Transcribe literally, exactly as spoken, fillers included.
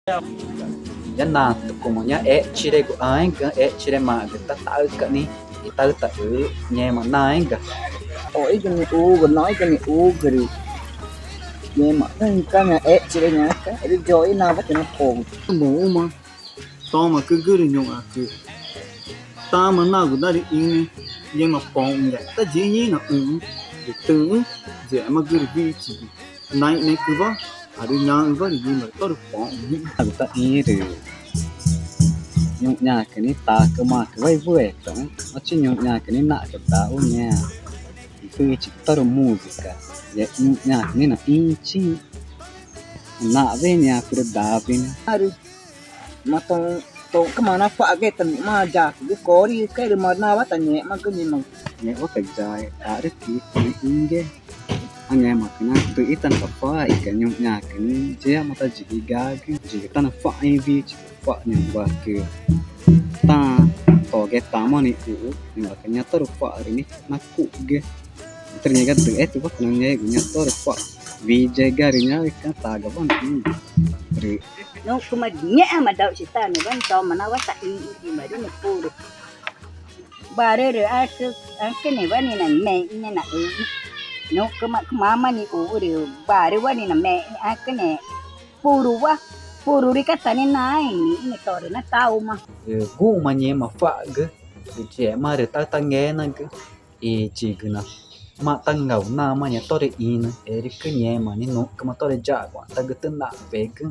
Ya natücuma ñaã echiregu ãégaxü̃, echiremaãcü tá taxüca̱x nixĩ i taxü̃ taxü ngẽma naégaxü̃. O̱xigü nixugü, no̱xigü nixugü rü ngẽma ãẽgü tá ñaã echire ñaãca̱x, rü yixoxi nawa tanapoxü̃. Muxü̃ma toma cügü rü ñuxãcü tama nagu narüxĩnü, ngẽma poxü̃ ngextá yiĩxü̃ naxũxü̃ rü tüxü̃ yixemagü rü wüxichigü naĩnecüwa, arü ñaxü̃wa rü ngẽma tórü poxü̃ nixĩ. Nagu tá ixĩxü̃ rü ñuxãcü nixĩ tacümaãcüwa iwüetaxü̃, o̱xi ñuxãcü nixĩ naxca̱x daxu ngẽma i wüxichigü tórü música, ñuxãcü nixĩ naxĩtchiü̃ nawe ñaã purü dawena. Rü ma to, toxü̃cüma nacua̱xgüe tanüma yacügü corüxü̃ca̱x, rü ma nawa tangẽxmagü ngẽma ngexwaca̱x yaexarü tixĩ tanaxü̃ge̱. Ngẽmaãcü na tüxĩ tanacua̱x i ñuxãcü nixĩ yíxema tá yigügagü, yigü tanacua̱x i wüxichigü cua̱x ñaxü̃wacü tá togue tama nixuxü̃, ñaxü̃wacü ñaã tórü cua̱x rü nixĩ nacu̱xgü. Tórü ngẽxguma düxétüwa tangegu ñaã tórü cua̱x wüxi yega rü ñaã wüxi cüna tagawa nixĩ rü nuxcüma ngẽma dauxchi tanüwa toma nawa taxĩxü̃ i marü nupuru barü rü ãcü, ãcünewa nixĩ namexü̃ naxüxü̃. Nuxcüma cümama nixuxü̃ rü barüwa nixĩ namexü̃ ãcüne puruwa, puru rü cata nixĩ naãẽ i nixĩ torü na taxuma. Rü guxü̃ma ngẽma cua̱xgü rü yixema rü tá tangenagü i yigüna maã tangau namaã ñaã tórü ĩnü, erü cü ngẽma nixĩ nuxcüma tórü yaguãxtagü tüxü̃ naxwegüxü̃.